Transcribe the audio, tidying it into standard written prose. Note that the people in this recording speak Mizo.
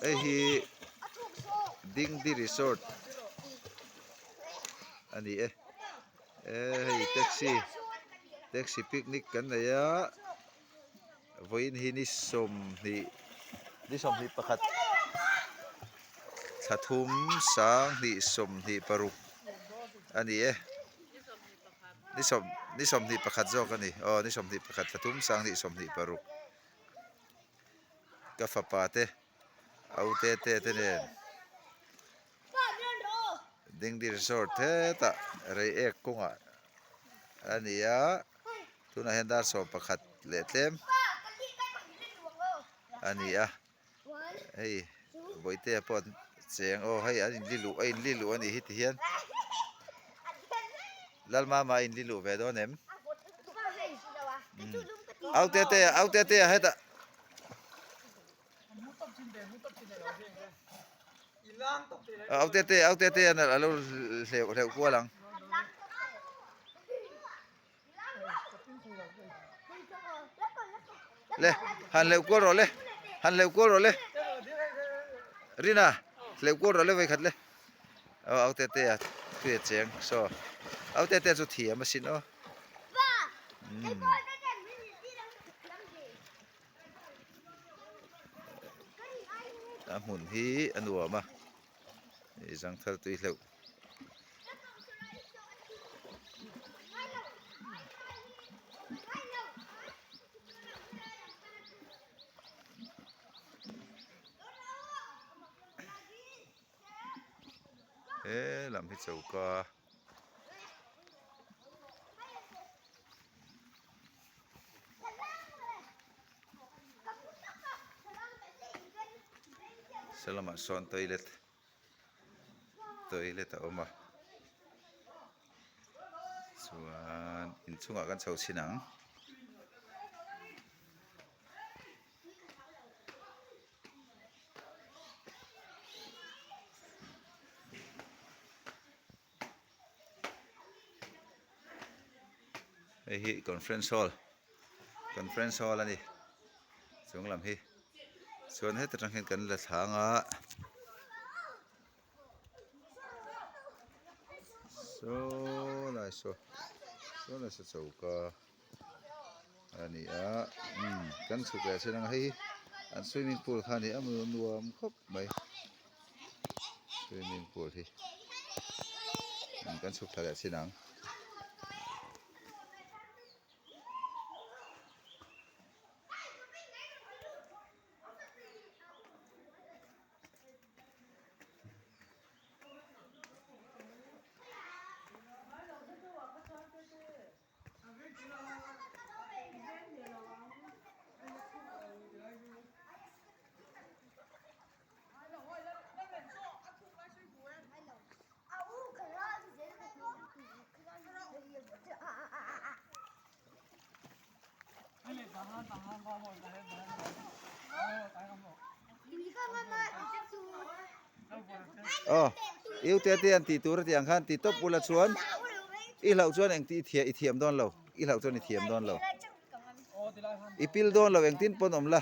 Hei hi Dingdi Resort a ni e hei taxi taxi picnic kan nei a vawiin hi ni 20 ni 21 thla thum 2026 a ni e. Ni sawm ni 21 zawk a ni aw ni 21 thla thum 2026. Ka fapa te a u te te te nen Dingdi Resort hetah rei ek kawngah a ni a tunah hian dar 11 leh tlem a ni a hei bawihtea pawh an cheng aw hei an inli luh a inli luh a nih hi ti hian Lalmama a inli luh ve dawn em? Au te te au te te hetah Au te te au te te a lo hleuh hleuh kual ang. Le han hleuh kual rawh le han hleuh kual rawh le Rina hleuh kual rawh le vawikhat le aw au te te a tui a cheng saw au te te chu thiam asin aw umm a hmun hi a nuam a ih zangthal tui hleuh. He lam hi choka saw lamah sawn toilet toilet a awm a chuan inchungah kan chho chhin ang. Hei hi conference hall conference hall a ni chung lam hi chuan heta tang hian kan la thlang a saw lai saw saw lai saw choka a ni a umm kan chhuk leh chin ang a hei hi an swimming pool kha a ni a nuam khawp mai swimming pool hi kan chhuk thla leh chin ang. Aw iu te te an tih tur a tih ang khan ti tawp bula chuan i hlauh chuan eng tih i thiam dawn lo i hlauh chuan i thiam dawn lo i pil dawn lo engtin pawn awm la.